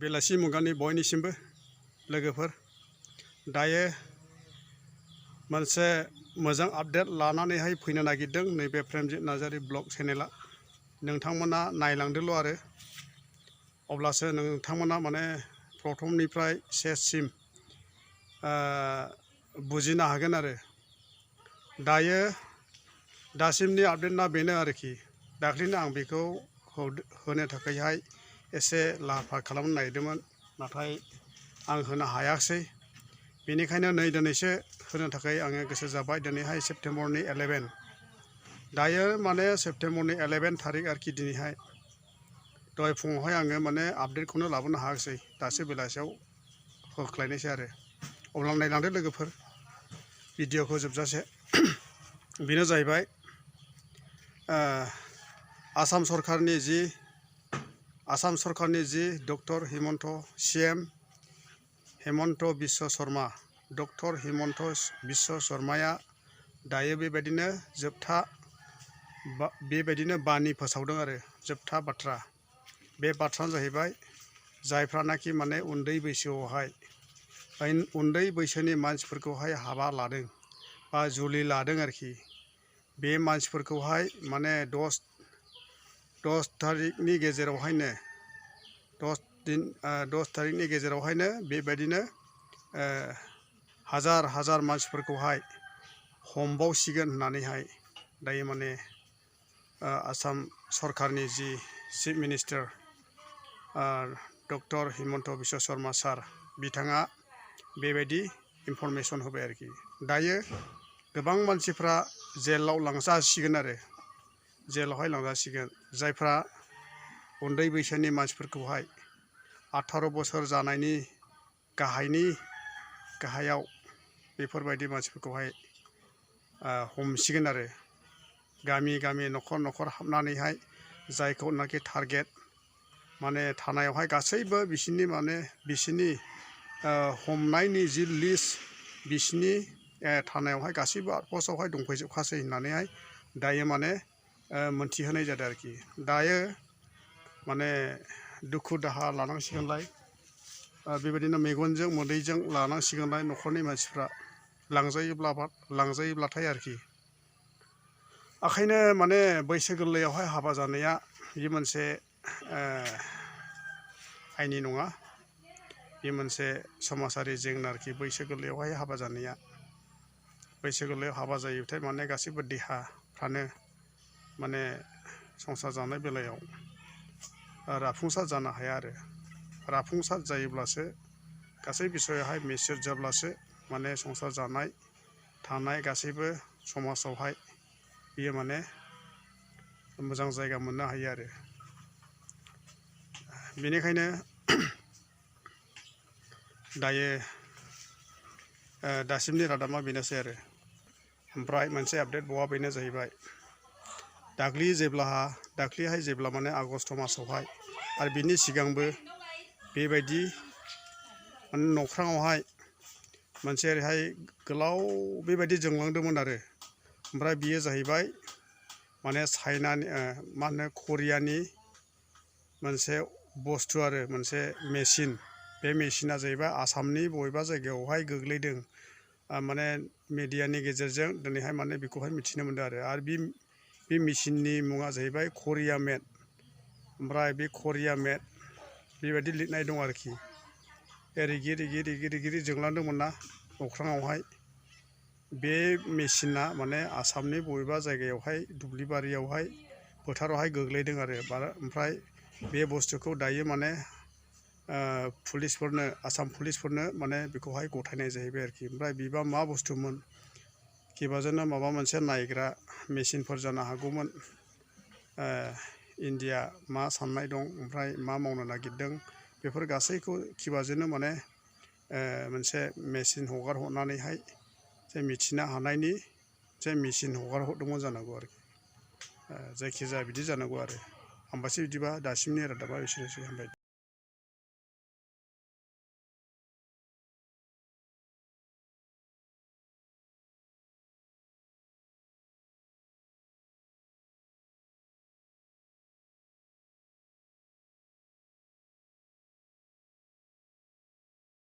बेलासि मुगानि बयनिसिमबो लोगोफोर दायो मोनसे मोजां आपडेट लानानैहाय फैनो नागिरदों नैबे प्रेमजित नार्जारी ब्लग चेनेला नोंथांमोना नायलांदोल' आरो अब्लासो नोंथांमोना माने प्रथमनिफ्राय शेषसिम बुजिनो हागोन आरो दायो दासिमनि आपडेटआ बेनो आरोखि दाख्लैनो आं बेखौ होनो थाखायहाय एसे लाहार फाहार खालामनो नागिरदोंमोन नाथाय आं होनो हायाखिसै बेनिखायनो नै दिनैसो होनो थाखाय आङो गोसो जाबाय दिनैहाय सेप्तेम्बरनि 11 दायो माने सेप्तेम्बरनि 11 थारिख आरोखि दिनैहाय दहाय फुङावहाय आङो माने आपडेटखौनो लाबोनो हायाखिसै दासो बेलासियाव होख्लायनायसै आरो अब्ला नायलांदो लोगोफोर भिडिअखौ जोबजासे बेनो जाहैबाय आसाम सरकारनि जि doctor Himanta CM Himanta Biswa Sarma doctor Himanta Biswa शर्माया दायो बेबायदिनो बानि फोसावदों आरो जोबथा बाथ्रा बे बाथ्रायानो जाहैबाय जायफ्रानाखि माने उन्दै बैसोनि मानसिफोरखौहाय हाबा लादों बा जुलि लादों आरोखि बे मानसिफोरखौहाय माने 10 थारिखनि गेजेरावहायनो बेबायदिनो हाजार मानसिफोरखौहाय हमबावसिगोन होननानैहाय दायो माने आसाम सरकारनि जि chief minister doctor Himanta Biswa Sarma sir बिथाङा बेबायदि इनफरमेसन होबाय आरोखि दायो गोबां मानसिफ्रा जेलाव लांजासिगोन आरो जेलावहाय लांजासिगोन जायफ्रा उन्दै बैसोनि मानसिफोरखौहाय 18 बोसोर जानायनि गाहायाव बेफोरबायदि मानसिफोरखौहाय हमसिगोन आरो गामि न'खर हाबनानैहाय जायखौनाखि टारगेट माने थानायावहाय गासैबो बिसिनि हमनायनि जि लिस्ट बिसिनि थानायावहाय गासैबो आउटपस्टआवहाय दंफैजोबखासै होननानैहाय दायो माने मोनथिहोनाय जादों आरोखि दायो माने दुखु दाहा लानांसिगोनलाय बेबायदिनो मेगनजों मोदैजों लानांसिगोनलाय न'खरनि मानसिफ्रा लांजायोब्लाथाय आरोखि ओंखायनो माने बैसो गोरलैयावहाय हाबा जानाया बे मोनसे आइनि नङा बे मोनसे समाजारि जेंना आरोखि बैसो गोरलैयावहाय हाबा जानाया बैसो गोरलैयाव हाबा जायोबाथाय माने गासैबो देहाफ्रानो माने संसार जानाय बेलायाव राफुंसार जानो हाया आरो राफुंसार जायोब्लासो गासै बिसयावहाय मेचियर जाब्लासो माने संसार जानाय थानाय गासैबो समाजावहाय बियो माने मोजां जायगा मोननो हायो आरो बेनिखायनो दायो दासिमनि रादाबा बेनोसै आरो ओमफ्राय मोनसे आपडेट बावा बेनो जाहैबाय दाख्लैहाय जेब्ला माने आगष्ट मासावहाय आरो बिनि सिगांबो बेबायदि माने नख्राङावहाय मोनसे ओरैहाय गोलाव बेबायदि जोंलांदोंमोन आरो ओमफ्राय बियो जाहैबाय माने चाइनानि करियानि मोनसे बुस्थु आरो मोनसे मेचिन बे मेचिना जाहैबाय आसामनि बबेबा जायगायावहाय गोग्लैदों माने मिडियानि गेजेरजों दिनैहाय माने बेखौहाय मिथिनो मोनदों आरो बे मेचिननि मुङा जाहैबाय करिया मेड ओमफ्राय बे करिया मेड बेबायदि लिरनाय दं आरोखि रिगि जोंलांदोंमोन ना अख्राङावहाय बे मेचिना माने आसामनि बबेबा जायगायावहाय दुब्लिबारियावहाय फोथारावहाय गोग्लैदों आरो ओमफ्राय बे बुस्थुखौ दायो माने आसाम पुलिसफोरनो माने बेखौहाय गथायनाय जाहैबाय आरोखि ओमफ्राय बिबा मा बुस्थुमोन किबाजोंनो माबा मोनसे नायग्रा मेचिनफोर जानो हागौमोन इन्डिया मा साननाय दं ओमफ्राय मा मावनो नागिरदों बेफोर गासैखौ किबाजोंनो माने मोनसे मेचिन हगारहरनानैहाय जे मिथिनो हानायनि जे मेचिन हगारहरदोंमोन जानांगौ आरोखि जायखिजाया बिदि जानांगौ आरो हामबायसै बिदिबा दासिमनि रादाबा एसेनोसै हामबाय।